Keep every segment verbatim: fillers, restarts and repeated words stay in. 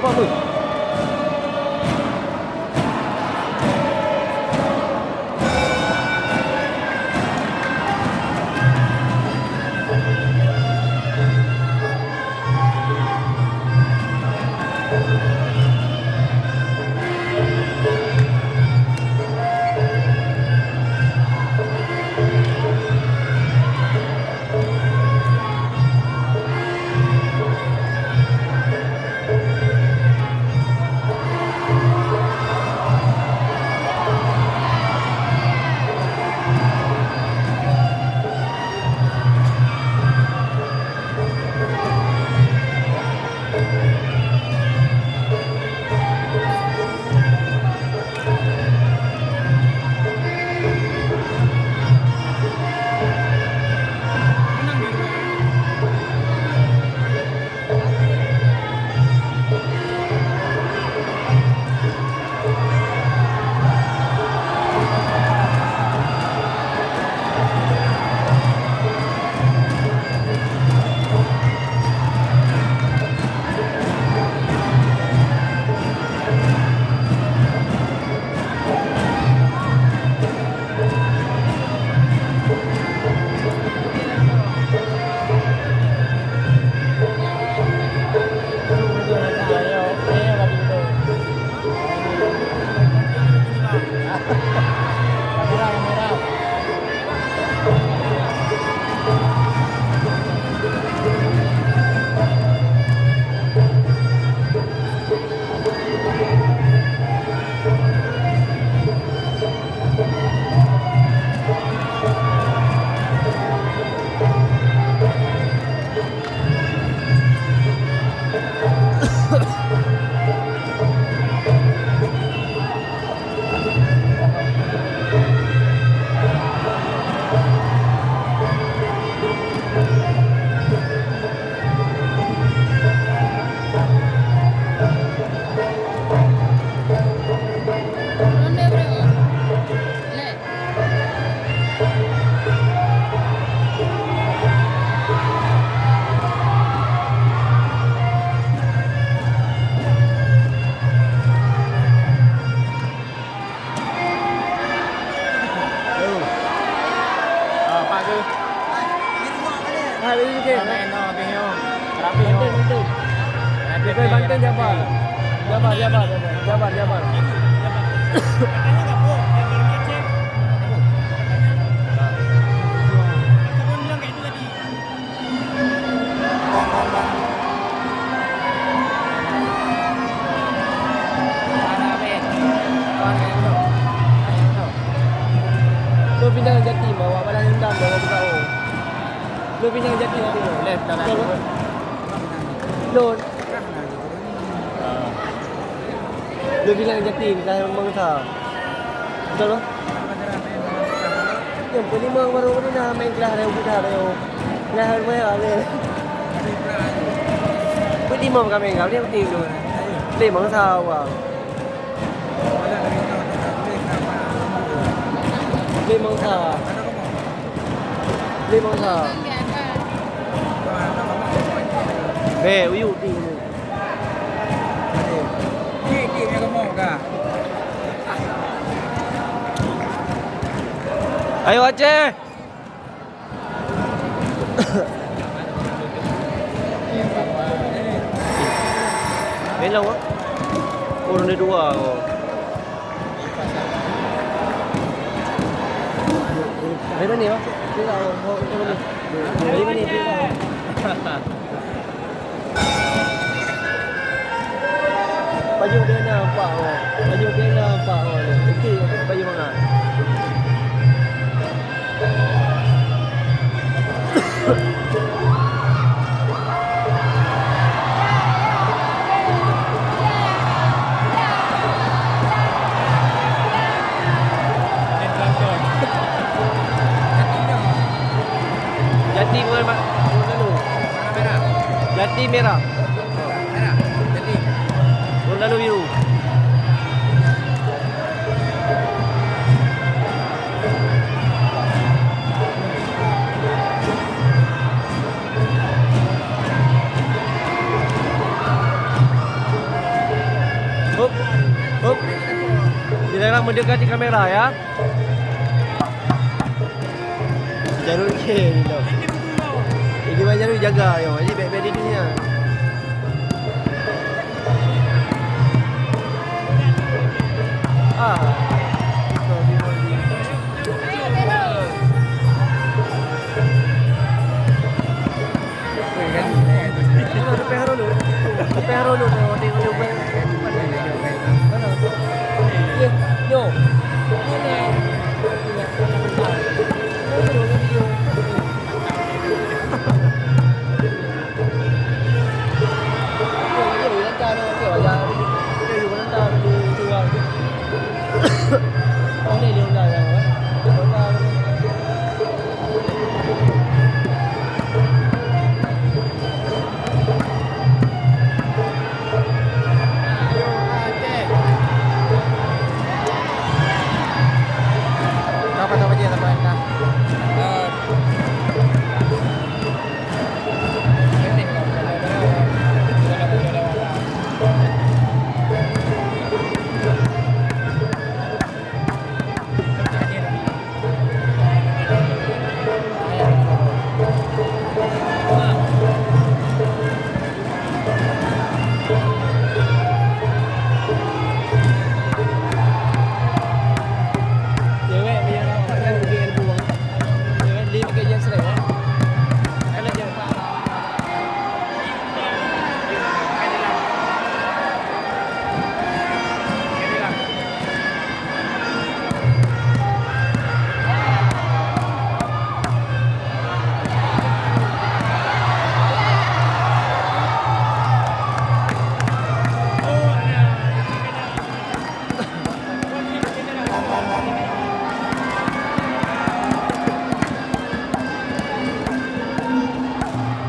Apa, apa? Oh. Ah, Pak tu. Ah, lagi sikit. Banten, oh, tengok. Rapi, oh. Banten, Banten. Rapi, Bukan rapi, Banten, rapi. Jabar. Jabar, Jabar, Jabar. Jabar, Jabar. Lo pindah Jatim, awak balas dendam dengan Bukau. Lo pindah Jatim, Jatim. Boleh, kita nak. Lo. Lo pindah Jatim, dah memang sah. Betul, Bang? Nyang peulimong baru ni dah main kelas dah, udah dah. Nah, main apa ni? Peulimong kami kau ni penting tu. Limong sa awak. Limong sa. Limong sa. Eh, uyu ting. Ayo Aceh. Belok ah. Oh, ronde dua. Oh. Dari mana ya? Dari mana? Dari mana? Pajoh keunan nampak awak. Pajoh keunan nampak awak. Okey, pajoh mangat. Jatim ngon ma-, ngon anu. Warna merah. Jatim merah. Merah. Jatim. Ngon anu biru. Dekati kamera ya. Jarul ke ni lo. Ini Bang Jarul jaga yo. Ini bek-bek di dunia. Ah.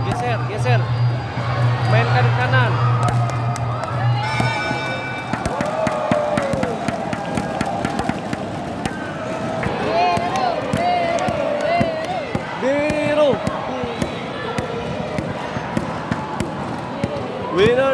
Geser, geser. Mainkan ke kanan. Biru. Winner